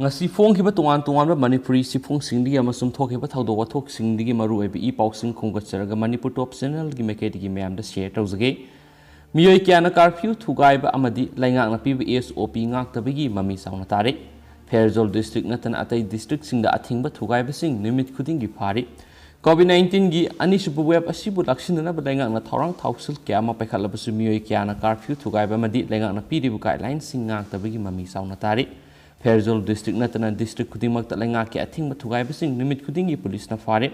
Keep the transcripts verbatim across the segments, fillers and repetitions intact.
ꯉꯁꯤ ꯐꯣꯡꯈꯤꯕ ꯇꯣꯉꯥꯟ ꯇꯣꯉꯥꯟꯕ ꯃꯅꯤꯄꯨꯔꯤ ꯆꯦꯐꯣꯡꯁꯤꯡꯗꯒꯤ ꯑꯃꯁꯨꯡ ꯊꯣꯛꯈꯤꯕ ꯊꯧꯗꯣꯛ ꯋꯥꯊꯣꯛꯁꯤꯡꯗꯒꯤ ꯃꯔꯨꯑꯣꯏꯕ ꯏ ꯄꯥꯎꯁꯤꯡ ꯈꯣꯝꯒꯠꯆꯔꯒ ꯃꯅꯤꯄꯨꯔ ꯇꯣꯞ ꯆꯦꯅꯦꯜꯒꯤ ꯃꯥꯏꯀꯩꯗꯒꯤ ꯃꯌꯥꯝꯗ ꯁꯦꯌꯔ ꯇꯧꯖꯒꯦ꯫ ꯃꯤꯑꯣꯏ ꯀꯌꯥꯅ ꯀꯥꯔꯐ꯭ꯌꯨ ꯊꯨꯒꯥꯏꯕ ꯑꯃꯗꯤ ꯂꯩꯉꯥꯛꯅ ꯄꯤꯕ ꯑꯦꯁ ꯑꯣ ꯄꯤ ꯉꯥꯛꯇꯕꯒꯤ ꯃꯃꯤ ꯆꯥꯎꯅ ꯇꯥꯔꯤ꯫ ꯐꯦꯔꯖꯣꯜ ꯗꯤꯁꯇ꯭ꯔꯤꯛ ꯅꯠꯇꯅ ꯑꯇꯩ ꯗꯤꯁꯇ꯭ꯔꯤꯛꯁꯤꯡꯗ ꯑꯊꯤꯡꯕ ꯊꯨꯒꯥꯏꯕꯁꯤꯡ ꯅꯨꯃꯤꯠ ꯈꯨꯗꯤꯡꯒꯤ ꯐꯥꯔꯤ꯫ ꯀꯣꯚꯤꯗ ꯅꯥꯏꯟꯇꯤꯟꯒꯤ ꯑꯅꯤꯁꯨꯕ ꯋꯦꯕ ꯑꯁꯤꯕꯨ ꯂꯥꯛꯁꯤꯟꯅꯅꯕ ꯂꯩꯉꯥꯛꯅ ꯊꯧꯔꯥꯡ ꯊꯧꯁꯤꯜ ꯀꯌꯥ ꯑꯃ ꯄꯥꯏꯈꯠꯂꯕꯁꯨ ꯃꯤꯑꯣꯏ ꯀꯌꯥꯅ ꯀꯥꯔꯐ꯭ꯌꯨ ꯊꯨꯒꯥꯏꯕ ꯑꯃꯗꯤ ꯂꯩꯉꯥꯛꯅ ꯄꯤꯔꯤꯕ ꯒꯥꯏꯗꯂꯥꯏꯟꯁꯤꯡ ꯉꯥꯛꯇꯕꯒꯤ ꯃꯃꯤ ꯆꯥꯎꯅ ꯇꯥꯔꯤ꯫ ꯐꯦꯔꯖꯣꯜ ꯗꯤꯁꯇ꯭ꯔꯤꯛ ꯅꯠꯇꯅ ꯗꯤꯁꯇ꯭ꯔꯤꯛ ꯈꯨꯗꯤꯡꯃꯛꯇ ꯂꯩꯉꯥꯛꯀꯤ ꯑꯊꯤꯡꯕ ꯊꯨꯒꯥꯏꯕꯁꯤꯡ ꯅꯨꯃꯤꯠ ꯈꯨꯗꯤꯡꯒꯤ ꯄꯨꯂꯤꯁꯅ ꯐꯥꯔꯤ꯫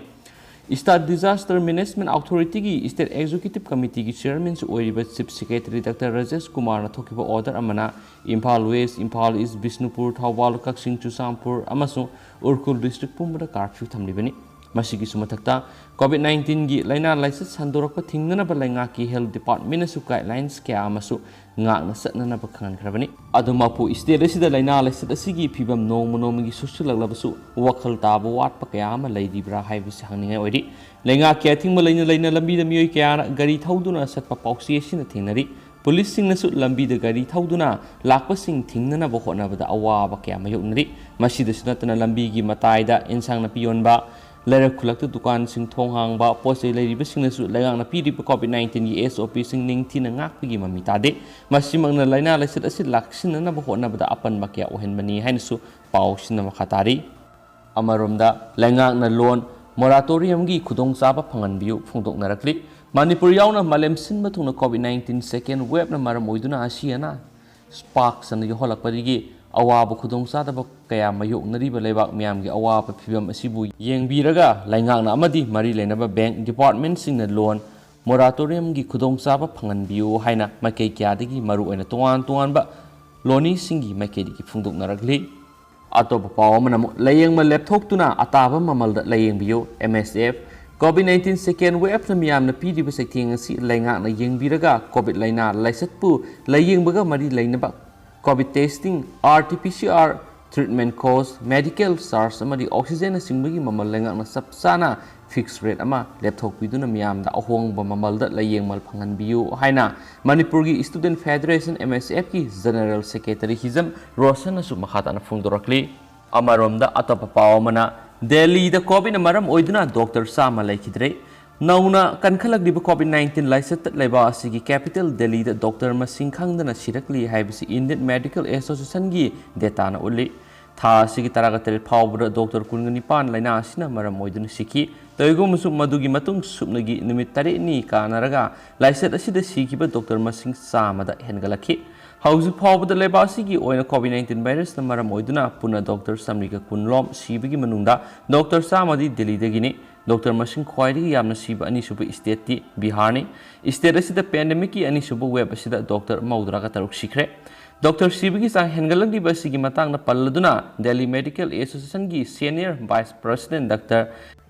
ꯏꯁꯇꯥꯠ ꯗꯤꯖꯥꯁꯇꯔ ꯃꯦꯅꯦꯖꯃꯦꯟꯠ ꯑꯣꯊꯣꯔꯤꯇꯤꯒꯤ ꯏꯁꯇꯦꯠ ꯑꯦꯛꯖꯤꯀ꯭ꯌꯨꯇꯤꯕ ꯀꯃꯤꯇꯤꯒꯤ ꯆꯤꯌꯔꯃꯦꯟꯁꯨ ꯑꯣꯏꯔꯤꯕ ꯆꯤꯐ ꯁꯦꯀ꯭ꯔꯦꯇꯔꯤ ꯗꯥꯛꯇꯔ ꯔꯥꯖꯦꯁ ꯀꯨꯃꯥꯔꯅ ꯊꯣꯛꯈꯤꯕ ꯑꯣꯔꯗꯔ ꯑꯃꯅ ꯏꯝꯐꯥꯜ ꯋꯦꯁ, ꯏꯝꯐꯥꯜ ꯏꯁ, ꯕꯤꯁꯅꯨꯄꯨꯔ, ꯊꯧꯕꯥꯜ, ꯀꯛꯆꯤꯡ, ꯆꯨꯔꯆꯥꯟꯄꯨꯔ ꯑꯃꯁꯨꯡ ꯎꯈ꯭ꯔꯨꯜ ꯗꯤꯁꯇ꯭ꯔꯤꯛ ꯄꯨꯝꯕꯗ ꯀꯥꯔꯐ꯭ꯌꯨ ꯊꯝꯂꯤꯕꯅꯤ꯫ ꯃꯁꯤꯒꯤꯁꯨ ꯃꯊꯛꯇ, ꯀꯣꯚꯤꯗ ꯅꯥꯏꯟꯇꯤꯟꯒꯤ ꯂꯥꯏꯅꯥ ꯂꯥꯏꯆꯠ ꯁꯟꯗꯣꯔꯛꯄ ꯊꯤꯡꯅꯅꯕ ꯂꯩꯉꯥꯛꯀꯤ ꯍꯦꯜꯊ ꯗꯤꯄꯥꯔꯠꯃꯦꯟꯅꯁꯨ ꯒꯥꯏꯗꯂꯥꯏꯟꯁ ꯀꯌꯥ ꯑꯃꯁꯨ ꯉꯥꯛꯅ ꯆꯠꯅꯅꯕ ꯈꯪꯍꯟꯈ꯭ꯔꯕꯅꯤ꯫ ꯑꯗꯨꯃꯛꯄꯨ, ꯏꯁꯇꯦꯠ ꯑꯁꯤꯗ ꯂꯥꯏꯅꯥ ꯂꯥꯏꯆꯠ ꯑꯁꯤꯒꯤ ꯐꯤꯕꯝ ꯅꯣꯡꯃ ꯅꯣꯡꯃꯒꯤ ꯁꯣꯛꯆꯤꯜꯂꯛꯂꯕꯁꯨ ꯋꯥꯈꯜ ꯇꯥꯕ ꯋꯥꯠꯄ ꯀꯌꯥ ꯑꯃ ꯂꯩꯔꯤꯕ꯭ꯔꯥ ꯍꯥꯏꯕꯁꯤ ꯍꯪꯅꯤꯡꯉꯥꯏ ꯑꯣꯏꯔꯤ꯫ ꯂꯩꯉꯥꯛꯀꯤ ꯑꯊꯤꯡꯕ ꯂꯩꯅ ꯂꯩꯅ ꯂꯝꯕꯤꯗ ꯃꯤꯑꯣꯏ ꯀꯌꯥꯅ ꯒꯥꯔꯤ ꯊꯧꯗꯨꯅ ꯆꯠꯄ ꯄꯥꯎꯆꯦ ꯑꯁꯤꯅ ꯊꯦꯡꯅꯔꯤ꯫ ꯄꯨꯂꯤꯁꯁꯤꯡꯅꯁꯨ ꯂꯝꯕꯤꯗ ꯒꯥꯔꯤ ꯊꯧꯗꯨꯅ ꯂꯥꯛꯄꯁꯤꯡ ꯊꯤꯡꯅꯅꯕ ꯍꯣꯠꯅꯕꯗ ꯑꯋꯥꯕ ꯀꯌꯥ ꯃꯥꯌꯣꯛꯅꯔꯤ꯫ ꯃꯁꯤꯗꯁꯨ ꯅꯠꯇꯅ, ꯂꯝꯕꯤꯒꯤ ꯃꯇꯥꯏꯗ ꯏꯟꯁꯥꯡ ꯅꯥꯄꯤ ꯌꯣꯟꯕ, ꯂꯩꯔꯛ ꯈꯨꯜꯂꯛꯇ ꯗꯨꯀꯥꯟꯁꯤꯡ ꯊꯣꯡ ꯍꯥꯡꯕ, ꯄꯣꯠ ꯆꯩ ꯂꯩꯔꯤꯕꯁꯤꯡꯅꯁꯨ ꯂꯩꯉꯥꯛꯅ ꯄꯤꯔꯤꯕ ꯀꯣꯚꯤꯗ ꯅꯥꯏꯟꯇꯤꯟꯒꯤ ꯑꯦꯁ ꯑꯣ ꯄꯤꯁꯤꯡ ꯅꯤꯡꯊꯤꯅ ꯉꯥꯛꯄꯒꯤ ꯃꯃꯤ ꯇꯥꯗꯦ꯫ ꯃꯁꯤꯃꯛꯅ ꯂꯥꯏꯅꯥ ꯂꯥꯏꯆꯠ ꯑꯁꯤ ꯂꯥꯛꯁꯤꯟꯅꯅꯕ ꯍꯣꯠꯅꯕꯗ ꯑꯄꯟꯕ ꯀꯌꯥ ꯑꯣꯏꯍꯟꯕꯅꯤ ꯍꯥꯏꯅꯁꯨ ꯄꯥꯎꯁꯤꯡꯅ ꯃꯈꯥ ꯇꯥꯔꯤ꯫ ꯑꯃꯔꯣꯝꯗ, ꯂꯩꯉꯥꯛꯅ ꯂꯣꯟ ꯃꯣꯔꯥꯇꯣꯔꯤꯌꯝꯒꯤ ꯈꯨꯗꯣꯡꯆꯥꯕ ꯐꯪꯍꯟꯕꯤꯌꯨ ꯐꯣꯡꯗꯣꯛꯅꯔꯛꯂꯤ꯫ ꯃꯅꯤꯄꯨꯔ ꯌꯥꯎꯅ ꯃꯥꯂꯦꯝ ꯁꯤꯟꯕ ꯊꯨꯡꯅ ꯀꯣꯚꯤꯗ ꯅꯥꯏꯟꯇꯤꯟ ꯁꯦꯀꯦꯟ ꯋꯦꯕꯅ ꯃꯔꯝ ꯑꯣꯏꯗꯨꯅ ꯑꯁꯤ ꯑꯅꯥ ꯄꯥꯛ ꯁꯟꯅ ꯌꯧꯍꯜꯂꯛꯄꯗꯒꯤ ꯑꯋꯥꯕ ꯈꯨꯗꯣꯡꯆꯥꯗꯕ ꯀꯌꯥ ꯃꯥꯌꯣꯛꯅꯔꯤꯕ ꯂꯩꯕꯥꯛ ꯃꯤꯌꯥꯝꯒꯤ ꯑꯋꯥꯕ ꯐꯤꯕꯝ ꯑꯁꯤꯕꯨ ꯌꯦꯡꯕꯤꯔꯒ, ꯂꯩꯉꯥꯛꯅ ꯑꯃꯗꯤ ꯃꯔꯤ ꯂꯩꯅꯕ ꯕꯦꯡꯛ ꯗꯤꯄꯥꯔꯠꯃꯦꯟꯠꯁꯤꯡꯅ ꯂꯣꯟ ꯃꯣꯔꯥꯇꯣꯔꯤꯌꯝꯒꯤ ꯈꯨꯗꯣꯡꯆꯥꯕ ꯐꯪꯍꯟꯕꯤꯌꯨ ꯍꯥꯏꯅ ꯃꯥꯏꯀꯩ ꯀꯌꯥꯗꯒꯤ ꯃꯔꯨꯑꯣꯏꯅ ꯇꯣꯉꯥꯟ ꯇꯣꯉꯥꯟꯕ ꯂꯣꯅꯤꯁꯤꯡꯒꯤ ꯃꯥꯏꯀꯩꯗꯒꯤ ꯐꯣꯡꯗꯣꯛꯅꯔꯛꯂꯤ꯫ ꯑꯇꯣꯞꯄ ꯄꯥꯎ ꯑꯃꯅ ꯑꯃꯨꯛ ꯂꯥꯌꯦꯡꯕ ꯂꯦꯞꯊꯣꯛꯇꯨꯅ ꯑꯇꯥꯕ ꯃꯃꯜꯗ ꯂꯥꯌꯦꯡꯕꯤꯌꯨ, ꯑꯦꯝ ꯑꯦꯁ ꯑꯦꯐ꯫ ꯀꯣꯚꯤꯗ ꯅꯥꯏꯟꯇꯤꯟ ꯁꯦꯀꯦꯟ ꯋꯦꯕꯅ ꯃꯤꯌꯥꯝꯅ ꯄꯤꯔꯤꯕ ꯆꯩꯊꯦꯡ ꯑꯁꯤ ꯂꯩꯉꯥꯛꯅ ꯌꯦꯡꯕꯤꯔꯒ ꯀꯣꯚꯤꯗ ꯂꯥꯏꯅꯥ ꯂꯥꯏꯆꯠꯄꯨ ꯂꯥꯌꯦꯡꯕꯒ ꯃꯔꯤ ꯂꯩꯅꯕ COVID testing, R T P C R, treatment cost, medical charge ꯑꯃꯗꯤ oxygenꯅꯆꯤꯡꯕꯒꯤ ꯃꯃꯜ ꯂꯩꯉꯥꯛꯅ ꯆꯞ ꯆꯥꯅ fixed rate ꯑꯃ ꯂꯦꯞꯊꯣꯛꯄꯤꯗꯨꯅ ꯃꯤꯌꯥꯝꯗ ꯑꯍꯣꯡꯕ ꯃꯃꯜꯗ ꯂꯥꯌꯦꯡꯃꯜ ꯐꯪꯍꯟꯕꯤꯌꯨ ꯍꯥꯏꯅ ꯃꯅꯤꯄꯨꯔꯒꯤ Student Federation, MSFꯀꯤ General Secretary ꯍꯤꯖꯝ ꯔꯣꯁꯟꯅꯁꯨ ꯃꯈꯥ ꯇꯥꯅ ꯐꯣꯡꯗꯣꯔꯛꯂꯤ꯫ ꯑꯃꯔꯣꯝꯗ ꯑꯇꯣꯞꯄ ꯄꯥꯎ ꯑꯃꯅ, ꯗꯦꯜꯂꯤꯗ ꯀꯣꯚꯤꯗꯅ ꯃꯔꯝ ꯑꯣꯏꯗꯨꯅ ꯗꯣꯛꯇꯔ ꯆꯥꯝꯃ ꯂꯩꯈꯤꯗ꯭ꯔꯦ꯫ ꯅꯧꯅ ꯀꯟꯈꯠꯂꯛꯂꯤꯕ ꯀꯣꯚꯤꯗ nineteen ꯂꯥꯏꯆꯠꯇ ꯂꯩꯕꯥꯛ ꯑꯁꯤꯒꯤ capital ꯗꯦꯜꯂꯤꯗ ꯗꯣꯛꯇꯔ ꯃꯁꯤꯡ ꯈꯪꯗꯅ ꯁꯤꯔꯛꯂꯤ ꯍꯥꯏꯕꯁꯤ Indian Medical Associationꯒꯤ dataꯅ ꯎꯠꯂꯤ꯫ ꯊꯥ ꯑꯁꯤꯒꯤ ꯇꯔꯥꯒ ꯇꯔꯦꯠ ꯐꯥꯎꯕꯗ ꯗꯣꯛꯇꯔ ꯀꯨꯟꯒ ꯅꯤꯄꯥꯟ ꯂꯥꯏꯅꯥ ꯑꯁꯤꯅ ꯃꯔꯝ ꯑꯣꯏꯗꯨꯅ ꯁꯤꯈꯤ꯫ ꯇꯧꯏꯒꯨꯝꯕꯁꯨ, ꯃꯗꯨꯒꯤ ꯃꯇꯨꯡ ꯁꯨꯞꯅꯒꯤ ꯅꯨꯃꯤꯠ ꯇꯔꯦꯠꯅꯤ ꯀꯥꯟꯅꯔꯒ ꯂꯥꯏꯆꯠ ꯑꯁꯤꯗ ꯁꯤꯈꯤꯕ ꯗꯣꯛꯇꯔ ꯃꯁꯤꯡ ꯆꯥꯝꯃꯗ ꯍꯦꯟꯒꯠꯂꯛꯈꯤ꯫ ꯍꯧꯖꯤꯛ ꯐꯥꯎꯕꯗ ꯂꯩꯕꯥꯛ ꯑꯁꯤꯒꯤ ꯑꯣꯏꯅ ꯀꯣꯚꯤꯗ nineteen virusꯅ ꯃꯔꯝ ꯑꯣꯏꯗꯨꯅ ꯄꯨꯟꯅ ꯗꯣꯛꯇꯔ ꯆꯥꯃꯔꯤꯒ ꯀꯨꯟ ꯂꯣꯝ ꯁꯤꯕꯒꯤ ꯃꯅꯨꯡꯗ ꯗꯣꯛꯇꯔ ꯆꯥꯝꯃꯗꯤ ꯗꯦꯜꯂꯤꯗꯒꯤꯅꯤ꯫ ꯗꯣꯛꯇꯔ ꯃꯁꯤꯡ ꯈ꯭ꯋꯥꯏꯗꯒꯤ ꯌꯥꯝꯅ ꯁꯤꯕ ꯑꯅꯤꯁꯨꯕ stateꯇꯤ ꯕꯤꯍꯥꯔꯅꯤ꯫ State ꯑꯁꯤꯗ pandemicꯀꯤ ꯑꯅꯤꯁꯨꯕ wave ꯑꯁꯤꯗ ꯗꯣꯛꯇꯔ ꯃꯧꯗ꯭ꯔꯥꯒ ꯇꯔꯨꯛ ꯁꯤꯈ꯭ꯔꯦ꯫ ꯗꯣꯛꯇꯔ ꯁꯤꯕꯒꯤ ꯆꯥꯡ ꯍꯦꯟꯒꯠꯂꯛꯂꯤꯕ ꯑꯁꯤꯒꯤ ꯃꯇꯥꯡꯗ ꯄꯜꯂꯗꯨꯅ, Delhi Medical Associationꯒꯤ Senior Vice President doctor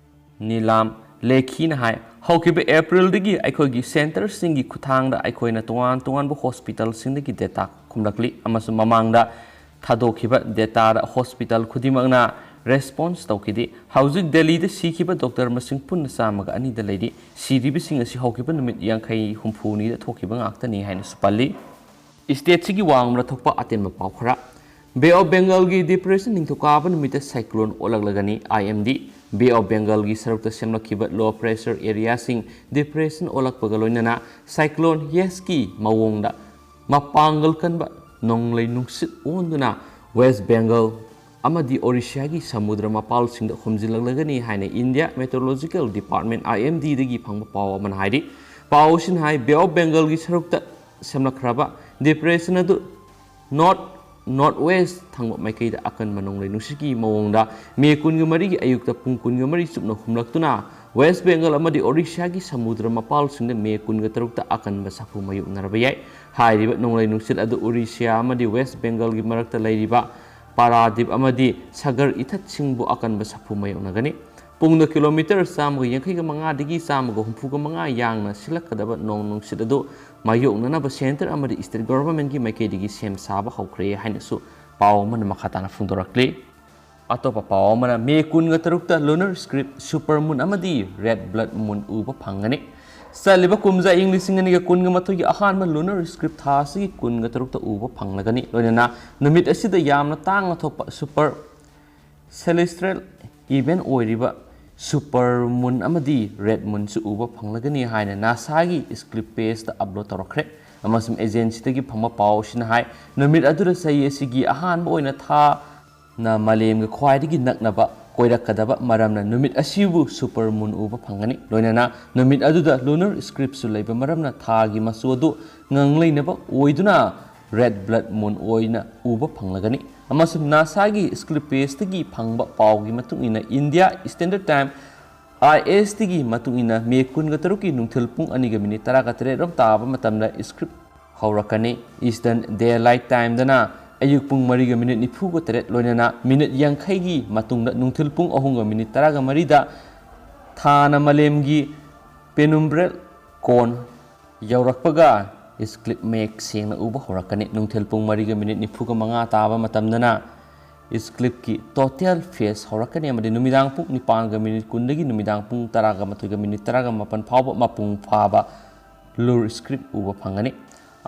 Neelam ꯂꯦꯈꯤꯅ ꯍꯥꯏ, ꯍꯧꯈꯤꯕ ꯑꯦꯄ꯭ꯔꯤꯜꯗꯒꯤ ꯑꯩꯈꯣꯏꯒꯤ centreꯁꯤꯡꯒꯤ ꯈꯨꯠꯊꯥꯡꯗ ꯑꯩꯈꯣꯏꯅ ꯇꯣꯉꯥꯟ ꯇꯣꯉꯥꯟꯕ hospitalꯁꯤꯡꯗꯒꯤ data ꯈꯨꯝꯂꯛꯂꯤ ꯑꯃꯁꯨꯡ ꯃꯃꯥꯡꯗ ꯊꯥꯗꯣꯛꯈꯤꯕ dataꯗ hospital ꯈꯨꯗꯤꯡꯃꯛꯅ response ꯇꯧꯈꯤꯗꯦ꯫ ꯍꯧꯖꯤꯛ ꯗꯦꯜꯂꯤꯗ ꯁꯤꯈꯤꯕ ꯗꯣꯛꯇꯔ ꯃꯁꯤꯡ ꯄꯨꯟꯅ ꯆꯥꯝꯃꯒ ꯑꯅꯤꯗ ꯂꯩꯔꯤ꯫ ꯁꯤꯔꯤꯕꯁꯤꯡ ꯑꯁꯤ ꯍꯧꯈꯤꯕ ꯅꯨꯃꯤꯠ ꯌꯥꯡꯈꯩ ꯍꯨꯝꯐꯨꯅꯤꯗ ꯊꯣꯛꯈꯤꯕ ꯉꯥꯛꯇꯅꯤ ꯍꯥꯏꯅꯁꯨ ꯄꯜꯂꯤ꯫ Stateꯁꯤꯒꯤ ꯋꯥꯡꯃꯗ ꯊꯣꯛꯄ ꯑꯇꯦꯟꯕ ꯄꯥꯎ ꯈꯔ꯫ Bay of Bengalꯒꯤ depression ꯅꯤꯡꯊꯧꯀꯥꯕ ꯅꯨꯃꯤꯠꯇ cyclone ꯑꯣꯜꯂꯛꯂꯒꯅꯤ꯫ IMD, Bay of Bengalꯒꯤ ꯁꯔꯨꯛꯇ ꯁꯦꯝꯂꯛꯈꯤꯕ low pressure areaꯁꯤꯡ depression ꯑꯣꯜꯂꯛꯄꯒ ꯂꯣꯏꯅꯅ cyclone Yasꯀꯤ ꯃꯑꯣꯡꯗ ꯃꯄꯥꯡꯒꯜ ꯀꯟꯕ ꯅꯣꯡꯂꯩ ꯅꯨꯡꯁꯤꯠ ꯑꯣꯟꯗꯨꯅ West Bengal ꯑꯃꯗꯤ Orishꯥꯒꯤ ꯁꯃꯨꯗ꯭ꯔ ꯃꯄꯥꯜꯁꯤꯡꯗ ꯍꯨꯝꯖꯤꯜꯂꯛꯂꯒꯅꯤ ꯍꯥꯏꯅ India Meteorological Department, IMDꯗꯒꯤ ꯐꯪꯕ ꯄꯥꯎ ꯑꯃꯅ ꯍꯥꯏꯔꯤ꯫ ꯄꯥꯎ ꯑꯁꯤꯅ ꯍꯥꯏ, Bay of Bengalꯒꯤ ꯁꯔꯨꯛꯇ ꯁꯦꯝꯂꯛꯈ꯭ꯔꯕ depression ꯑꯗꯨ north north west ꯊꯪꯕ ꯃꯥꯏꯀꯩꯗ ꯑꯀꯟꯕ ꯅꯣꯡꯂꯩ ꯅꯨꯡꯁꯤꯠꯀꯤ ꯃꯑꯣꯡꯗ ꯃꯦ ꯀꯨꯟꯒ ꯃꯔꯤꯒꯤ ꯑꯌꯨꯛꯇ ꯄꯨꯡ ꯀꯨꯟꯒ ꯃꯔꯤ ꯆꯨꯞꯅ ꯍꯨꯝꯂꯛꯇꯨꯅ West Bengal ꯑꯃꯗꯤ Orishꯥꯒꯤ ꯁꯃꯨꯗ꯭ꯔ ꯃꯄꯥꯜꯁꯤꯡꯗ ꯃꯦ ꯀꯨꯟꯒ ꯇꯔꯨꯛꯇ ꯑꯀꯟꯕ ꯁꯥꯐꯨ ꯃꯥꯌꯣꯛꯅꯔꯕ ꯌꯥꯏ꯫ ꯍꯥꯏꯔꯤꯕ ꯅꯣꯡꯂꯩ ꯅꯨꯡꯁꯤꯠ ꯑꯗꯨ Orishꯥ ꯑꯃꯗꯤ West Bengalꯒꯤ ꯃꯔꯛꯇ ꯂꯩꯔꯤꯕ ꯄꯥꯔꯥꯗꯤꯞ ꯑꯃꯗꯤ ꯁꯥꯒꯔ ꯏꯊꯠꯁꯤꯡꯕꯨ ꯑꯀꯟꯕ ꯁꯥꯐꯨ ꯃꯥꯌꯣꯛꯅꯒꯅꯤ꯫ ꯄꯨꯡꯗ kilometre ꯆꯥꯝꯃꯒ ꯌꯥꯡꯈꯩꯒ ꯃꯉꯥꯗꯒꯤ ꯆꯥꯝꯃꯒ ꯍꯨꯝꯐꯨꯒ ꯃꯉꯥ ꯌꯥꯡꯅ ꯁꯤꯜꯂꯛꯀꯗꯕ ꯅꯣꯡ ꯅꯨꯡꯁꯤꯠ ꯑꯗꯨ ꯃꯥꯌꯣꯛꯅꯅꯕ centre ꯑꯃꯗꯤ state governmentꯀꯤ ꯃꯥꯏꯀꯩꯗꯒꯤ ꯁꯦꯝ ꯁꯥꯕ ꯍꯧꯈ꯭ꯔꯦ ꯍꯥꯏꯅꯁꯨ ꯄꯥꯎ ꯑꯃꯅ ꯃꯈꯥ ꯇꯥꯅ ꯐꯣꯡꯗꯣꯔꯛꯂꯤ꯫ ꯑꯇꯣꯞꯄ ꯄꯥꯎ ꯑꯃꯅ, ꯃꯦ ꯀꯨꯟꯒ ꯇꯔꯨꯛꯇ lunar eclipse, super moon ꯑꯃꯗꯤ red blood moon ꯎꯕ ꯐꯪꯒꯅꯤ꯫ ꯆꯠꯂꯤꯕ ꯀꯨꯝꯖꯥ ꯏꯪ ꯂꯤꯁꯤꯡ ꯑꯅꯤꯒ ꯀꯨꯟꯒ ꯃꯥꯊꯣꯏꯒꯤ ꯑꯍꯥꯟꯕ lunar eclipse ꯊꯥ ꯑꯁꯤꯒꯤ ꯀꯨꯟꯒ ꯇꯔꯨꯛꯇ ꯎꯕ ꯐꯪꯂꯒꯅꯤ꯫ ꯂꯣꯏꯅꯅ ꯅꯨꯃꯤꯠ ꯑꯁꯤꯗ ꯌꯥꯝꯅ ꯇꯥꯡꯅ ꯊꯣꯛꯄ super celestial event ꯑꯣꯏꯔꯤꯕ super moon ꯑꯃꯗꯤ red moonꯁꯨ ꯎꯕ ꯐꯪꯂꯒꯅꯤ ꯍꯥꯏꯅ ꯅꯥꯁꯥꯒꯤ eclipse pageꯇ upload ꯇꯧꯔꯛꯈ꯭ꯔꯦ꯫ ꯑꯃꯁꯨꯡ agencyꯗꯒꯤ ꯐꯪꯕ ꯄꯥꯎ ꯑꯁꯤꯅ ꯍꯥꯏ, ꯅꯨꯃꯤꯠ ꯑꯗꯨꯗ ꯆꯍꯤ ꯑꯁꯤꯒꯤ ꯑꯍꯥꯟꯕ ꯑꯣꯏꯅ ꯊꯥꯅ ꯃꯥꯂꯦꯝꯒ ꯈ꯭ꯋꯥꯏꯗꯒꯤ ꯅꯛꯅꯕ ꯀꯣꯏꯔꯛꯀꯗꯕ ꯃꯔꯝꯅ ꯅꯨꯃꯤꯠ ꯑꯁꯤꯕꯨ super moon ꯎꯕ ꯐꯪꯒꯅꯤ꯫ ꯂꯣꯏꯅꯅ ꯅꯨꯃꯤꯠ ꯑꯗꯨꯗ lunar eclipseꯁꯨ ꯂꯩꯕ ꯃꯔꯝꯅ ꯊꯥꯒꯤ ꯃꯆꯨ ꯑꯗꯨ ꯉꯥꯡꯂꯩꯅꯕ ꯑꯣꯏꯗꯨꯅ red blood moon ꯑꯣꯏꯅ ꯎꯕ ꯐꯪꯂꯒꯅꯤ꯫ ꯑꯃꯁꯨꯡ ꯅꯥꯁꯥꯒꯤ eclipse pageꯇꯒꯤ ꯐꯪꯕ ꯄꯥꯎꯒꯤ ꯃꯇꯨꯡ ꯏꯟꯅ, India Standard Time, ISTꯒꯤ ꯃꯇꯨꯡ ꯏꯟꯅ, ꯃꯦ ꯀꯨꯟꯒ ꯇꯔꯨꯛꯀꯤ ꯅꯨꯡꯊꯤꯜ ꯄꯨꯡ ꯑꯅꯤꯒ ꯃꯤꯅꯤꯠ ꯇꯔꯥꯒ ꯇꯔꯦꯠ ꯔꯣꯝ ꯇꯥꯕ ꯃꯇꯝꯗ eclipse ꯍꯧꯔꯛꯀꯅꯤ꯫ Eastern Daylight Timeꯗꯅ ꯑꯌꯨꯛ ꯄꯨꯡ ꯃꯔꯤꯒ ꯃꯤꯅꯤꯠ ꯅꯤꯐꯨꯒ ꯇꯔꯦꯠ ꯂꯣꯏꯅꯅ ꯃꯤꯅꯤꯠ ꯌꯥꯡꯈꯩꯒꯤ ꯃꯇꯨꯡꯗ ꯅꯨꯡꯊꯤꯜ ꯄꯨꯡ ꯑꯍꯨꯝꯒ ꯃꯤꯅꯤꯠ ꯇꯔꯥꯒ ꯃꯔꯤꯗ ꯊꯥꯅ ꯃꯥꯂꯦꯝꯒꯤ penumbral cone ꯌꯧꯔꯛꯄꯒ eclipse ꯃꯌꯦꯛ ꯁꯦꯡꯅ ꯎꯕ ꯍꯧꯔꯛꯀꯅꯤ꯫ ꯅꯨꯡꯊꯤꯜ ꯄꯨꯡ ꯃꯔꯤꯒ ꯃꯤꯅꯤꯠ ꯅꯤꯐꯨꯒ ꯃꯉꯥ ꯇꯥꯕ ꯃꯇꯝꯗꯅ eclipseꯀꯤ total phase ꯍꯧꯔꯛꯀꯅꯤ ꯑꯃꯗꯤ ꯅꯨꯃꯤꯗꯥꯡ ꯄꯨꯡ ꯅꯤꯄꯥꯟꯒ ꯃꯤꯅꯤꯠ ꯀꯨꯟꯗꯒꯤ ꯅꯨꯃꯤꯗꯥꯡ ꯄꯨꯡ ꯇꯔꯥꯒ ꯃꯥꯊꯣꯏꯒ ꯃꯤꯅꯤꯠ ꯇꯔꯥꯒ ꯃꯥꯄꯟ ꯐꯥꯎꯕ ꯃꯄꯨꯡ ꯐꯥꯕ lunar eclipse ꯎꯕ ꯐꯪꯒꯅꯤ꯫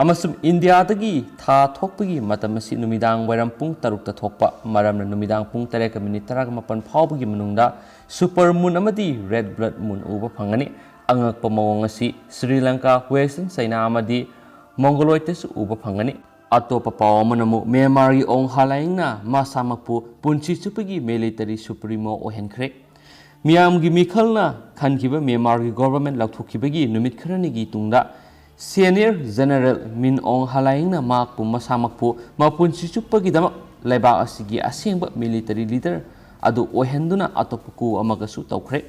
ꯑꯃꯁꯨꯡ ꯏꯟꯗꯤꯌꯥꯗꯒꯤ ꯊꯥ ꯊꯣꯛꯄꯒꯤ ꯃꯇꯝ ꯑꯁꯤ ꯅꯨꯃꯤꯗꯥꯡ ꯋꯥꯏꯔꯝ ꯄꯨꯡ ꯇꯔꯨꯛꯇ ꯊꯣꯛꯄ ꯃꯔꯝꯅ ꯅꯨꯃꯤꯗꯥꯡ ꯄꯨꯡ ꯇꯔꯦꯠꯀ ꯃꯤꯅꯤꯠ ꯇꯔꯥꯒ ꯃꯥꯄꯟ ꯐꯥꯎꯕꯒꯤ ꯃꯅꯨꯡꯗ super moon ꯑꯃꯗꯤ red blood moon ꯎꯕ ꯐꯪꯒꯅꯤ꯫ ꯑꯉꯛꯄ ꯃꯑꯣꯡ ꯑꯁꯤ ꯁ꯭ꯔꯤ ꯂꯪꯀꯥ, Western China ꯑꯃꯗꯤ Mongoloidꯇꯁꯨ ꯎꯕ ꯐꯪꯒꯅꯤ꯫ ꯑꯇꯣꯞꯄ ꯄꯥꯎ ꯑꯃꯅ ꯑꯃꯨꯛ ꯃ꯭ꯌꯥꯟꯃꯥꯔꯒꯤ ꯑꯣꯡ ꯍꯂꯥꯏꯡꯅ ꯃꯁꯥꯃꯛꯄꯨ ꯄꯨꯟꯁꯤ ꯆꯨꯞꯄꯒꯤ military supremo ꯑꯣꯏꯍꯟꯈ꯭ꯔꯦ꯫ ꯃꯤꯌꯥꯝꯒꯤ ꯃꯤꯈꯜꯅ ꯈꯟꯈꯤꯕ ꯃ꯭ꯌꯥꯟꯃꯥꯔꯒꯤ government ꯂꯧꯊꯣꯛꯈꯤꯕꯒꯤ ꯅꯨꯃꯤꯠ ꯈꯔꯅꯤꯒꯤ ꯇꯨꯡꯗ senior general ꯃꯤꯟ ꯑꯣꯡ ꯍꯂꯥꯏꯡꯅ ꯃꯍꯥꯛꯄꯨ ꯃꯁꯥꯃꯛꯄꯨ ꯃꯄꯨꯟꯁꯤ ꯆꯨꯞꯄꯒꯤꯗꯃꯛ ꯂꯩꯕꯥꯛ ꯑꯁꯤꯒꯤ ꯑꯁꯦꯡꯕ military leader ꯑꯗꯨ ꯑꯣꯏꯍꯟꯗꯨꯅ ꯑꯇꯣꯞꯄ coup ꯑꯃꯒꯁꯨ ꯇꯧꯈ꯭ꯔꯦ꯫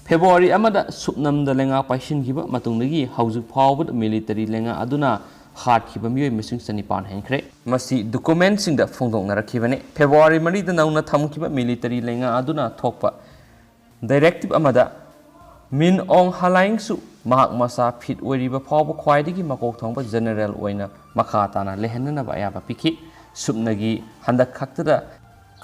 February ꯑꯃꯗ ꯁꯨꯞꯅꯝꯗ ꯂꯩꯉꯥꯛ ꯄꯥꯏꯁꯤꯟꯈꯤꯕ ꯃꯇꯨꯡꯗꯒꯤ ꯍꯧꯖꯤꯛ ꯐꯥꯎꯕꯗ military ꯂꯩꯉꯥꯛ ꯑꯗꯨꯅ ꯍꯥꯠꯈꯤꯕ ꯃꯤꯑꯣꯏ ꯃꯁꯤꯡ ꯆꯅꯤꯄꯥꯟ ꯍꯦꯟꯈ꯭ꯔꯦ꯫ ꯃꯁꯤ documentꯁꯤꯡꯗ ꯐꯣꯡꯗꯣꯛꯅꯔꯛꯈꯤꯕꯅꯤ꯫ February ꯃꯔꯤꯗ ꯅꯧꯅ ꯊꯝꯈꯤꯕ military ꯂꯩꯉꯥꯛ ꯑꯗꯨꯅ ꯊꯣꯛꯄ directive ꯑꯃꯗ ꯃꯤꯟ ꯑꯣꯡ ꯍꯂꯥꯏꯡꯁꯨ ꯃꯍꯥꯛ ꯃꯁꯥ fit ꯑꯣꯏꯔꯤꯕ ꯐꯥꯎꯕ ꯈ꯭ꯋꯥꯏꯗꯒꯤ ꯃꯀꯣꯛ ꯊꯣꯡꯕ general ꯑꯣꯏꯅ ꯃꯈꯥ ꯇꯥꯅ ꯂꯩꯍꯟꯅꯅꯕ ꯑꯌꯥꯕ ꯄꯤꯈꯤ꯫ ꯁꯨꯞꯅꯒꯤ ꯍꯟꯗꯛ ꯈꯛꯇꯗ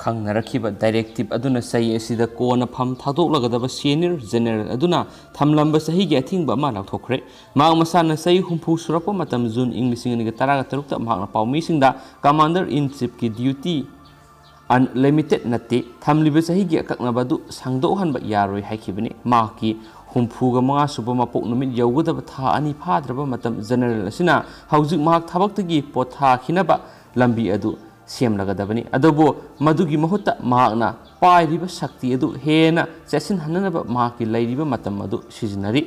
ꯈꯪꯅꯔꯛꯈꯤꯕ directive ꯑꯗꯨꯅ ꯆꯍꯤ ꯑꯁꯤꯗ ꯀꯣꯟꯅ ꯐꯝ ꯊꯥꯗꯣꯛꯂꯒꯗꯕ senior general ꯑꯗꯨꯅ ꯊꯝꯂꯝꯕ ꯆꯍꯤꯒꯤ ꯑꯊꯤꯡꯕ ꯑꯃ ꯂꯧꯊꯣꯛꯈ꯭ꯔꯦ꯫ ꯃꯍꯥꯛ ꯃꯁꯥꯅ ꯆꯍꯤ ꯍꯨꯝꯐꯨ ꯁꯨꯔꯛꯄ ꯃꯇꯝ, ꯖꯨꯟ ꯏꯪ ꯂꯤꯁꯤꯡ ꯑꯅꯤꯒ ꯇꯔꯥꯒ ꯇꯔꯨꯛꯇ ꯃꯍꯥꯛꯅ ꯄꯥꯎꯃꯤꯁꯤꯡꯗ Commander in Chiefꯀꯤ duty unlimited ꯅꯠꯇꯦ, ꯊꯝꯂꯤꯕ ꯆꯍꯤꯒꯤ ꯑꯀꯛꯅꯕ ꯑꯗꯨ ꯁꯥꯡꯗꯣꯛꯍꯟꯕ ꯌꯥꯔꯣꯏ ꯍꯥꯏꯈꯤꯕꯅꯤ꯫ ꯃꯍꯥꯛꯀꯤ ꯍꯨꯝꯐꯨꯒ ꯃꯉꯥ ꯁꯨꯕ ꯃꯄꯣꯛ ꯅꯨꯃꯤꯠ ꯌꯧꯒꯗꯕ ꯊꯥ ꯑꯅꯤ ꯐꯥꯗ꯭ꯔꯕ ꯃꯇꯝ, general ꯑꯁꯤꯅ ꯍꯧꯖꯤꯛ ꯃꯍꯥꯛ ꯊꯕꯛꯇꯒꯤ ꯄꯣꯊꯥꯈꯤꯅꯕ ꯂꯝꯕꯤ ꯑꯗꯨ ꯁꯦꯝꯂꯒꯗꯕꯅꯤ꯫ ꯑꯗꯨꯕꯨ ꯃꯗꯨꯒꯤ ꯃꯍꯨꯠꯇ ꯃꯍꯥꯛꯅ ꯄꯥꯏꯔꯤꯕ ꯁꯛꯇꯤ ꯑꯗꯨ ꯍꯦꯟꯅ ꯆꯦꯠꯁꯤꯟꯍꯟꯅꯅꯕ ꯃꯍꯥꯛꯀꯤ ꯂꯩꯔꯤꯕ ꯃꯇꯝ ꯑꯗꯨ ꯁꯤꯖꯤꯟꯅꯔꯤ꯫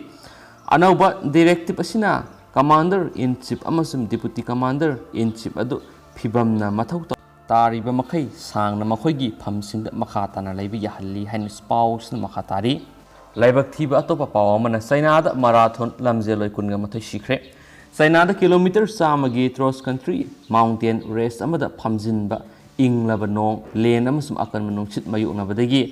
ꯑꯅꯧꯕ directive ꯑꯁꯤꯅ Commander in Chief ꯑꯃꯁꯨꯡ Deputy Commander in Chief ꯑꯗꯨ ꯐꯤꯕꯝꯅ ꯃꯊꯧ ꯇꯧ-, ꯇꯥꯔꯤꯕ ꯃꯈꯩ ꯁꯥꯡꯅ ꯃꯈꯣꯏꯒꯤ ꯐꯝꯁꯤꯡꯗ ꯃꯈꯥ ꯇꯥꯅ ꯂꯩꯕ ꯌꯥꯍꯜꯂꯤ ꯍꯥꯏꯅ ꯄꯥꯎꯁꯤꯅ ꯃꯈꯥ ꯇꯥꯔꯤ꯫ ꯂꯥꯏꯕꯛ ꯊꯤꯕ ꯑꯇꯣꯞꯄ ꯄꯥꯎ ꯑꯃꯅ ꯆꯩꯅꯥꯗ marathon ꯂꯝꯖꯦꯜꯂꯣꯏ ꯀꯨꯟꯒ ꯃꯥꯊꯣꯏ ꯁꯤꯈ꯭ꯔꯦ꯫ ꯆꯩꯅꯥꯗ kilometre ꯆꯥꯝꯃꯒꯤ cross country mountain race ꯑꯃꯗ ꯐꯝꯖꯤꯟꯕ ꯏꯪꯂꯕ ꯅꯣꯡ, ꯂꯦꯟ ꯑꯃꯁꯨꯡ ꯑꯀꯟꯕ ꯅꯨꯡꯁꯤꯠ ꯃꯥꯌꯣꯛꯅꯕꯗꯒꯤ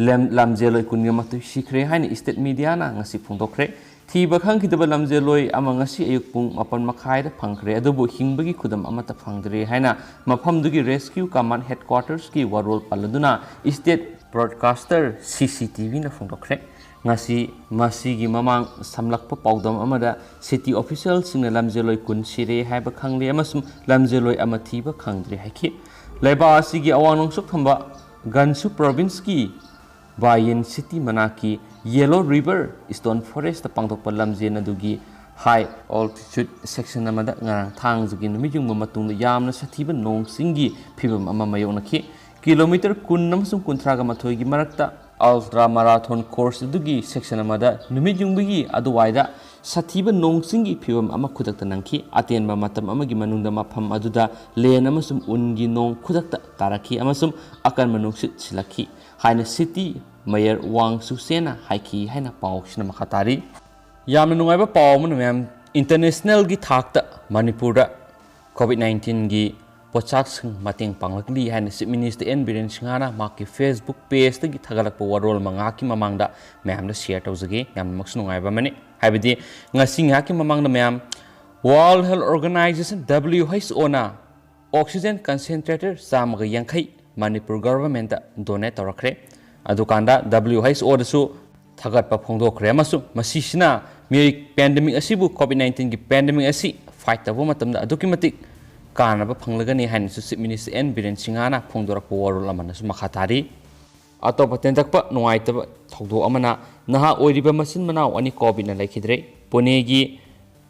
ꯂꯝ-, ꯂꯝꯖꯦꯜꯂꯣꯏ ꯀꯨꯟꯒ ꯃꯥꯊꯣꯏ ꯁꯤꯈ꯭ꯔꯦ ꯍꯥꯏꯅ state mediaꯅ ꯉꯁꯤ ꯐꯣꯡꯗꯣꯛꯈ꯭ꯔꯦ꯫ ꯊꯤꯕ ꯈꯪꯈꯤꯗꯕ ꯂꯝꯖꯦꯜꯂꯣꯏ ꯑꯃ ꯉꯁꯤ ꯑꯌꯨꯛ ꯄꯨꯡ ꯃꯥꯄꯟ ꯃꯈꯥꯏꯗ ꯐꯪꯈ꯭ꯔꯦ, ꯑꯗꯨꯕꯨ ꯍꯤꯡꯕꯒꯤ ꯈꯨꯗꯝ ꯑꯃꯠꯇ ꯐꯪꯗ꯭ꯔꯦ ꯍꯥꯏꯅ ꯃꯐꯝꯗꯨꯒꯤ rescue command headquartersꯀꯤ ꯋꯥꯔꯣꯜ ꯄꯜꯂꯗꯨꯅ state broadcaster CCTVꯅ ꯐꯣꯡꯗꯣꯛꯈ꯭ꯔꯦ꯫ ꯉꯁꯤ ꯃꯁꯤꯒꯤ ꯃꯃꯥꯡ ꯁꯝꯂꯛꯄ ꯄꯥꯎꯗꯝ ꯑꯃꯗ city officialꯁꯤꯡꯅ ꯂꯝꯖꯦꯜꯂꯣꯏ ꯀꯨꯟ ꯁꯤꯔꯦ ꯍꯥꯏꯕ ꯈꯪꯂꯦ ꯑꯃꯁꯨꯡ ꯂꯝꯖꯦꯜꯂꯣꯏ ꯑꯃ ꯊꯤꯕ ꯈꯪꯗ꯭ꯔꯦ ꯍꯥꯏꯈꯤ꯫ ꯂꯩꯕꯥꯛ ꯑꯁꯤꯒꯤ ꯑꯋꯥꯡ ꯅꯣꯡꯆꯨꯞ ꯊꯪꯕ Gansu provinceꯀꯤ Bayan city ꯃꯅꯥꯛꯀꯤ Yellow River Stone Forestꯇ ꯄꯥꯡꯊꯣꯛꯄ ꯂꯝꯖꯦꯜ ꯑꯗꯨꯒꯤ high altitude section ꯑꯃꯗ ꯉꯔꯥꯡ ꯊꯥꯡꯖꯒꯤ ꯅꯨꯃꯤꯠ ꯌꯨꯡꯕ ꯃꯇꯨꯡꯗ ꯌꯥꯝꯅ ꯁꯥꯊꯤꯕ ꯅꯣꯡ ꯆꯤꯡꯒꯤ ꯐꯤꯕꯝ ꯑꯃ ꯃꯥꯌꯣꯛꯅꯈꯤ꯫ Kilometre ꯀꯨꯟ ꯑꯃꯁꯨꯡ ꯀꯨꯟꯊ꯭ꯔꯥꯒ ꯃꯥꯊꯣꯏꯒꯤ ꯃꯔꯛꯇ ultra marathon course ꯑꯗꯨꯒꯤ section ꯑꯃꯗ ꯅꯨꯃꯤꯠ ꯌꯨꯡꯕꯒꯤ ꯑꯗꯨꯋꯥꯏꯗ ꯁꯥꯊꯤꯕ ꯅꯣꯡ ꯆꯤꯡꯒꯤ ꯐꯤꯕꯝ ꯑꯃ ꯈꯨꯗꯛꯇ ꯅꯪꯈꯤ꯫ ꯑꯇꯦꯟꯕ ꯃꯇꯝ ꯑꯃꯒꯤ ꯃꯅꯨꯡꯗ ꯃꯐꯝ ꯑꯗꯨꯗ ꯂꯦꯟ ꯑꯃꯁꯨꯡ ꯎꯟꯒꯤ ꯅꯣꯡ ꯈꯨꯗꯛꯇ ꯇꯥꯔꯛꯈꯤ ꯑꯃꯁꯨꯡ ꯑꯀꯟꯕ ꯅꯨꯡꯁꯤꯠ ꯁꯤꯠꯂꯛꯈꯤ ꯍꯥꯏꯅ city mayor Wang Suchenꯅ ꯍꯥꯏꯈꯤ ꯍꯥꯏꯅ ꯄꯥꯎꯁꯤꯅ ꯃꯈꯥ ꯇꯥꯔꯤ꯫ ꯌꯥꯝꯅ ꯅꯨꯡꯉꯥꯏꯕ ꯄꯥꯎ ꯑꯃꯅ ꯃꯌꯥꯝ, internationalꯒꯤ ꯊꯥꯛꯇ ꯃꯅꯤꯄꯨꯔꯗ COVID nineteenꯒꯤ ꯄꯣꯠꯆꯥꯛꯁꯤꯡ ꯃꯇꯦꯡ ꯄꯥꯡꯂꯛꯂꯤ ꯍꯥꯏꯅ Chief Minister N ꯕꯤꯔꯦꯟ ꯁꯤꯡꯍꯅ ꯃꯍꯥꯛꯀꯤ Facebook pageꯇꯒꯤ ꯊꯥꯒꯠꯂꯛꯄ ꯋꯥꯔꯣꯜ ꯑꯃ ꯉꯥꯏꯍꯥꯛꯀꯤ ꯃꯃꯥꯡꯗ ꯃꯌꯥꯝꯗ share ꯇꯧꯖꯒꯦ꯫ ꯌꯥꯝꯅꯃꯛꯁꯨ ꯅꯨꯡꯉꯥꯏꯕ ꯑꯃꯅꯤ꯫ ꯍꯥꯏꯕꯗꯤ ꯉꯁꯤ ꯉꯥꯏꯍꯥꯛꯀꯤ ꯃꯃꯥꯡꯗ ꯃꯌꯥꯝ World Health Organization, WHOꯅ ꯑꯣꯛꯁꯤꯖꯦꯟ ꯀꯟꯁꯦꯟꯇ꯭ꯔꯦꯇꯔ ꯆꯥꯝꯃꯒ ꯌꯥꯡꯈꯩ ꯃꯅꯤꯄꯨꯔ ꯒꯚꯔꯟꯃꯦꯟꯠꯇ ꯗꯣꯅꯦꯠ ꯇꯧꯔꯛꯈ꯭ꯔꯦ꯫ ꯑꯗꯨꯀꯥꯟꯗ ꯗꯕ꯭ꯂꯤꯌꯨ ꯑꯩꯆ ꯑꯣꯗꯁꯨ ꯊꯥꯒꯠꯄ ꯐꯣꯡꯗꯣꯛꯈ꯭ꯔꯦ ꯑꯃꯁꯨꯡ ꯃꯁꯤꯁꯤꯅ ꯃꯤꯑꯣꯏ ꯄꯦꯟꯗꯦꯃꯤꯛ ꯑꯁꯤꯕꯨ, ꯀꯣꯚꯤꯗ ꯅꯥꯏꯟꯇꯤꯟꯒꯤ ꯄꯦꯟꯗꯦꯃꯤꯛ ꯑꯁꯤ ꯐꯥꯏꯠ ꯇꯧꯕ ꯃꯇꯝꯗ ꯑꯗꯨꯛꯀꯤ ꯃꯇꯤꯛ ꯀꯥꯟꯅꯕ ꯐꯪꯂꯒꯅꯤ ꯍꯥꯏꯅꯁꯨ ꯆꯤꯐ ꯃꯤꯅꯤꯁꯇꯔ ꯑꯦꯟ ꯕꯤꯔꯦꯟ ꯁꯤꯡꯍꯅ ꯐꯣꯡꯗꯣꯔꯛꯄ ꯋꯥꯔꯣꯜ ꯑꯃꯅꯁꯨ ꯃꯈꯥ ꯇꯥꯔꯤ꯫ ꯑꯇꯣꯞꯄ ꯇꯦꯟꯇꯛꯄ ꯅꯨꯡꯉꯥꯏꯇꯕ ꯊꯧꯗꯣꯛ ꯑꯃꯅ ꯅꯍꯥ ꯑꯣꯏꯔꯤꯕ ꯃꯆꯤꯟ ꯃꯅꯥꯎ ꯑꯅꯤ ꯀꯣꯚꯤꯗꯅ ꯂꯩꯈꯤꯗ꯭ꯔꯦ꯫ ꯄꯨꯅꯦꯒꯤ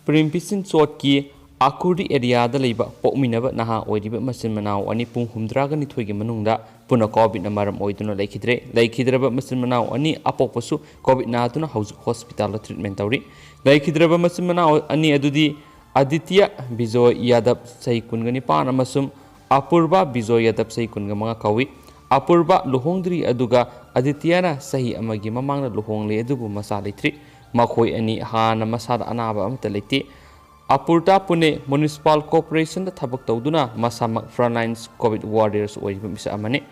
ꯄ꯭ꯔꯤꯝꯄꯤꯁꯤꯟ ꯆꯣꯠꯀꯤ ꯑꯀꯨꯔꯗꯤ ꯑꯦꯔꯤꯌꯥꯗ ꯂꯩꯕ ꯄꯣꯛꯃꯤꯟꯅꯕ ꯅꯍꯥ ꯑꯣꯏꯔꯤꯕ ꯃꯆꯤꯟ ꯃꯅꯥꯎ ꯑꯅꯤ ꯄꯨꯡ ꯍꯨꯝꯗ꯭ꯔꯥꯒ ꯅꯤꯊꯣꯏꯒꯤ ꯃꯅꯨꯡꯗ ꯄꯨꯟꯅ ꯀꯣꯚꯤꯗꯅ ꯃꯔꯝ ꯑꯣꯏꯗꯨꯅ ꯂꯩꯈꯤꯗ꯭ꯔꯦ꯫ ꯂꯩꯈꯤꯗ꯭ꯔꯕ ꯃꯆꯤꯟ ꯃꯅꯥꯎ ꯑꯅꯤ ꯑꯄꯣꯛꯄꯁꯨ ꯀꯣꯚꯤꯗ ꯅꯥꯗꯨꯅ ꯍꯧꯖꯤꯛ ꯍꯣꯁꯄꯤꯇꯥꯜꯗ ꯇ꯭ꯔꯤꯠꯃꯦꯟ ꯇꯧꯔꯤ꯫ ꯂꯩꯈꯤꯗ꯭ꯔꯕ ꯃꯆꯤꯟ ꯃꯅꯥꯎ ꯑꯅꯤ ꯑꯗꯨꯗꯤ ꯑꯗꯤꯇ꯭ꯌ ꯕꯤꯖꯣꯏ ꯌꯥꯗꯕ, ꯆꯍꯤ ꯀꯨꯟꯒ ꯅꯤꯄꯥꯟ, ꯑꯃꯁꯨꯡ ꯑꯄꯨꯔꯕ ꯕꯤꯖꯣꯏ ꯌꯥꯗꯕ, ꯆꯍꯤ ꯀꯨꯟꯒ ꯃꯉꯥ ꯀꯧꯏ꯫ ꯑꯄꯨꯔꯕ ꯂꯨꯍꯣꯡꯗ꯭ꯔꯤ, ꯑꯗꯨꯒ ꯑꯗꯤꯇ꯭ꯌꯅ ꯆꯍꯤ ꯑꯃꯒꯤ ꯃꯃꯥꯡꯗ ꯂꯨꯍꯣꯡꯂꯦ, ꯑꯗꯨꯕꯨ ꯃꯆꯥ ꯂꯩꯇ꯭ꯔꯤ꯫ ꯃꯈꯣꯏ ꯑꯅꯤ ꯍꯥꯟꯅ ꯃꯁꯥꯗ ꯑꯅꯥꯕ ꯑꯃꯠꯇ ꯂꯩꯇꯦ꯫ ꯑꯄꯨꯔꯇꯥ ꯄꯨꯅꯦ ꯃ꯭ꯌꯨꯅꯤꯁꯤꯄꯥꯜ ꯀꯣꯔꯄꯣꯔꯦꯁꯟꯗ ꯊꯕꯛ ꯇꯧꯗꯨꯅ ꯃꯁꯥꯃꯛ ꯐ꯭ꯔꯟꯂꯥꯏꯟ ꯀꯣꯚꯤꯗ ꯋꯥꯔꯤꯌꯔꯁ ꯑꯣꯏꯔꯤꯕ ꯃꯤꯁꯛ ꯑꯃꯅꯤ꯫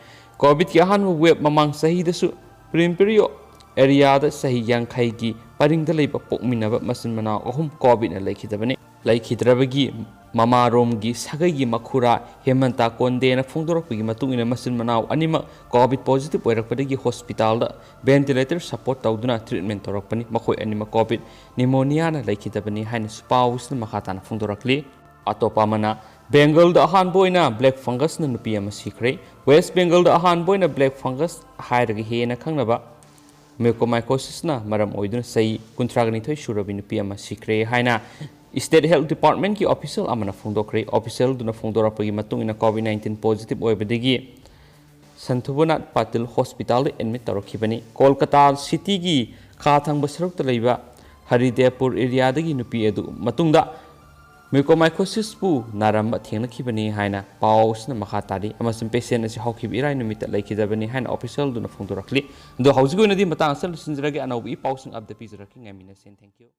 ꯀꯣꯚꯤꯗꯀꯤ ꯑꯍꯥꯟꯕ ꯋꯦꯕ ꯃꯃꯥꯡ ꯆꯍꯤꯗꯁꯨ ꯄ꯭ꯔꯤꯝꯄꯤꯔꯤꯌꯣ ꯑꯦꯔꯤꯌꯥꯗ ꯆꯍꯤ ꯌꯥꯡꯈꯩꯒꯤ ꯄꯔꯤꯡꯗ ꯂꯩꯕ ꯄꯣꯛꯃꯤꯟꯅꯕ ꯃꯆꯤꯟ ꯃꯅꯥꯎ ꯑꯍꯨꯝ ꯀꯣꯚꯤꯗꯅ ꯂꯩꯈꯤꯗꯕꯅꯤ꯫ ꯂꯩꯈꯤꯗ꯭ꯔꯕꯒꯤ ꯃꯃꯥꯔꯣꯝꯒꯤ ꯁꯥꯒꯩꯒꯤ ꯃꯈꯨꯔꯥ ꯍꯦꯃꯟꯇꯥ ꯀꯣꯟꯗꯦꯅ ꯐꯣꯡꯗꯣꯔꯛꯄꯒꯤ ꯃꯇꯨꯡ ꯏꯟꯅ ꯃꯆꯤꯟ ꯃꯅꯥꯎ ꯑꯅꯤꯃꯛ ꯀꯣꯚꯤꯗ ꯄꯣꯖꯤꯇꯤꯚ ꯑꯣꯏꯔꯛꯄꯗꯒꯤ ꯍꯣꯁꯄꯤꯇꯥꯜꯗ ꯚꯦꯟꯇꯤꯂꯦꯇꯔ ꯁꯄꯣꯔꯠ ꯇꯧꯗꯨꯅ ꯇ꯭ꯔꯤꯠꯃꯦꯟ ꯇꯧꯔꯛꯄꯅꯤ꯫ ꯃꯈꯣꯏ ꯑꯅꯤꯃꯛ ꯀꯣꯚꯤꯗ ꯅꯤꯃꯣꯅꯤꯌꯥꯅ ꯂꯩꯈꯤꯗꯕꯅꯤ ꯍꯥꯏꯅꯁꯨ ꯄꯥꯎꯁꯤꯅ ꯃꯈꯥ ꯇꯥꯅ ꯐꯣꯡꯗꯣꯔꯛꯂꯤ꯫ ꯑꯇꯣꯞꯄ ꯑꯃꯅ, ꯕꯦꯡꯒꯜꯗ ꯑꯍꯥꯟꯕ ꯑꯣꯏꯅ ꯕ꯭ꯂꯦꯛ ꯐꯪꯒꯁꯅ ꯅꯨꯄꯤ ꯑꯃ ꯁꯤꯈ꯭ꯔꯦ꯫ ꯋꯦꯁ ꯕꯦꯡꯒꯜꯗ ꯑꯍꯥꯟꯕ ꯑꯣꯏꯅ ꯕ꯭ꯂꯦꯛ ꯐꯪꯒꯁ ꯍꯥꯏꯔꯒ ꯍꯦꯟꯅ ꯈꯪꯅꯕ ꯃ꯭ꯌꯨꯀꯣꯃꯥꯏꯀꯣꯁꯤꯁꯅ ꯃꯔꯝ ꯑꯣꯏꯗꯨꯅ ꯆꯍꯤ ꯀꯨꯟꯊ꯭ꯔꯥꯒ ꯅꯤꯊꯣꯏ ꯁꯨꯔꯕꯤ ꯅꯨꯄꯤ ꯑꯃ ꯁꯤꯈ꯭ꯔꯦ ꯍꯥꯏꯅ ꯁ꯭ꯇꯦꯠ ꯍꯦꯜꯊ ꯗꯤꯄꯥꯔꯠꯃꯦꯟꯠꯀꯤ ꯑꯣꯐꯤꯁꯤꯌꯦꯜ ꯑꯃꯅ ꯐꯣꯡꯗꯣꯛꯈ꯭ꯔꯦ꯫ ꯑꯣꯐꯤꯁꯤꯌꯦꯜꯗꯨꯅ ꯐꯣꯡꯗꯣꯔꯛꯄꯒꯤ ꯃꯇꯨꯡ ꯏꯟꯅ ꯀꯣꯚꯤꯗ ꯅꯥꯏꯟꯇꯤꯟ ꯄꯣꯖꯤꯇꯤꯚ ꯑꯣꯏꯕꯗꯒꯤ ꯁꯟꯊꯨꯕꯅꯥꯊ ꯄꯥꯇꯤꯜ ꯍꯣꯁꯄꯤꯇꯥꯜꯗ ꯑꯦꯗꯃꯤꯠ ꯇꯧꯔꯛꯈꯤꯕꯅꯤ꯫ ꯀꯣꯜꯀꯇꯥ ꯁꯤꯇꯤꯒꯤ ꯈꯥ ꯊꯪꯕ ꯁꯔꯨꯛꯇ ꯂꯩꯕ ꯍꯔꯤꯗꯦꯕꯄꯨꯔ ꯑꯦꯔꯤꯌꯥꯗꯒꯤ ꯅꯨꯄꯤ ꯑꯗꯨ ꯃꯇꯨꯡꯗ ꯃ꯭ꯌꯨꯀꯣꯃꯥꯏꯀꯣꯁꯤꯁꯄꯨ ꯅꯥꯔꯝꯕ ꯊꯦꯡꯅꯈꯤꯕꯅꯤ ꯍꯥꯏꯅ ꯄꯥꯎ ꯑꯁꯤꯅ ꯃꯈꯥ ꯇꯥꯔꯤ, ꯑꯃꯁꯨꯡ ꯄꯦꯁꯦꯟ ꯑꯁꯤ ꯍꯧꯈꯤꯕ ꯏꯔꯥꯏ ꯅꯨꯃꯤꯠꯇ ꯂꯩꯈꯤꯗꯕꯅꯤ ꯍꯥꯏꯅ ꯑꯣꯐꯤꯁꯤꯌꯦꯜꯗꯨꯅ ꯐꯣꯡꯗꯣꯔꯛꯂꯤ꯫ ꯑꯗꯣ ꯍꯧꯖꯤꯛꯀꯤ ꯑꯣꯏꯅꯗꯤ ꯃꯇꯥꯡ ꯑꯁꯤꯗ ꯂꯣꯏꯁꯤꯟꯖꯔꯒꯦ꯫ ꯑꯅꯧꯕ ꯏ ꯄꯥꯎꯁꯤꯡ ꯑꯞꯗꯦꯠ ꯄꯤꯖꯔꯛꯀꯦ꯫ ꯉꯥꯏꯃꯤꯟꯅꯁꯦ꯫ Thank you꯫